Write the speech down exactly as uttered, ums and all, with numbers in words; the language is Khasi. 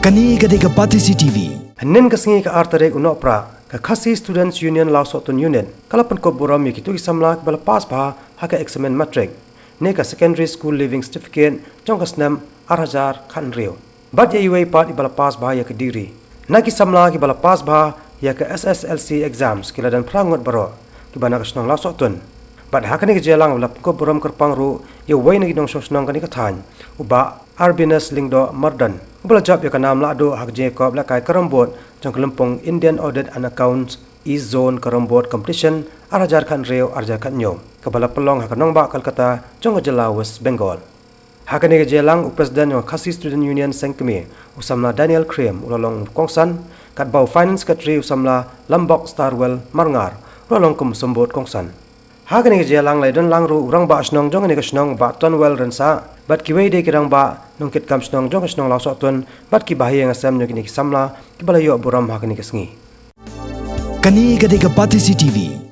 Kane ka dei ka Batesi T V. Hynnin ka sngi ka ar tarik u Nohprah, ka Khasi Students Union Lawsohtun Unit ka la pynkup burom ïa kito ki samla kiba la pass bha ha ka eksamin matric ne ka Secondary School Leaving Certificate jong ka snem ar hajar khathynriew. Bad ïa iwei pat iba la pass bha ïa ka degree. Na ki samla kiba la pass bha ïa ka S S L C exams ki la don phra ngut baroh kiba na ka shnong Lawsohtun. Bad ha kane ka jingïalang ba la pynkup burom kyrpang ruh ïa uwei na ki nongshong shnong kane ka thaiñ, u Bah Arbinus Lyngdoh Mardon, uba la jop ïa ka nam lahduh ha ka jingïakop lehkai Carrom Board jong ka lympung Indian Audit and Accounts East Zone Carrom Board Competition ar hajar khathynriew ar hajar khathynñiew, kaba la pynlong ha ka nongbah Kolkata jong ka jylla West Bengal. Ha kane ka jingïalang, u President jong ka Khasi Student Union Seng Kmie, u samla Daniel Khyriem, u la long u kongsan, katba u Finance Secretary, u samla Lambok Starwell Marngar, u la long kum u symbud kongsan. Ha kane ka jingïalang la ïadonlang ruh u rangbah shnong jong kane ka shnong, Bah Tonwell Rynsan, bad kiwei de ki rangbah nongkitkam shnong jong ka shnong Lawsohtun, bad ki bahaïing hasem jong kine ki samla kiba la ïoh burom ha kane ka sngi. Kane ka dei ka Batesi T V.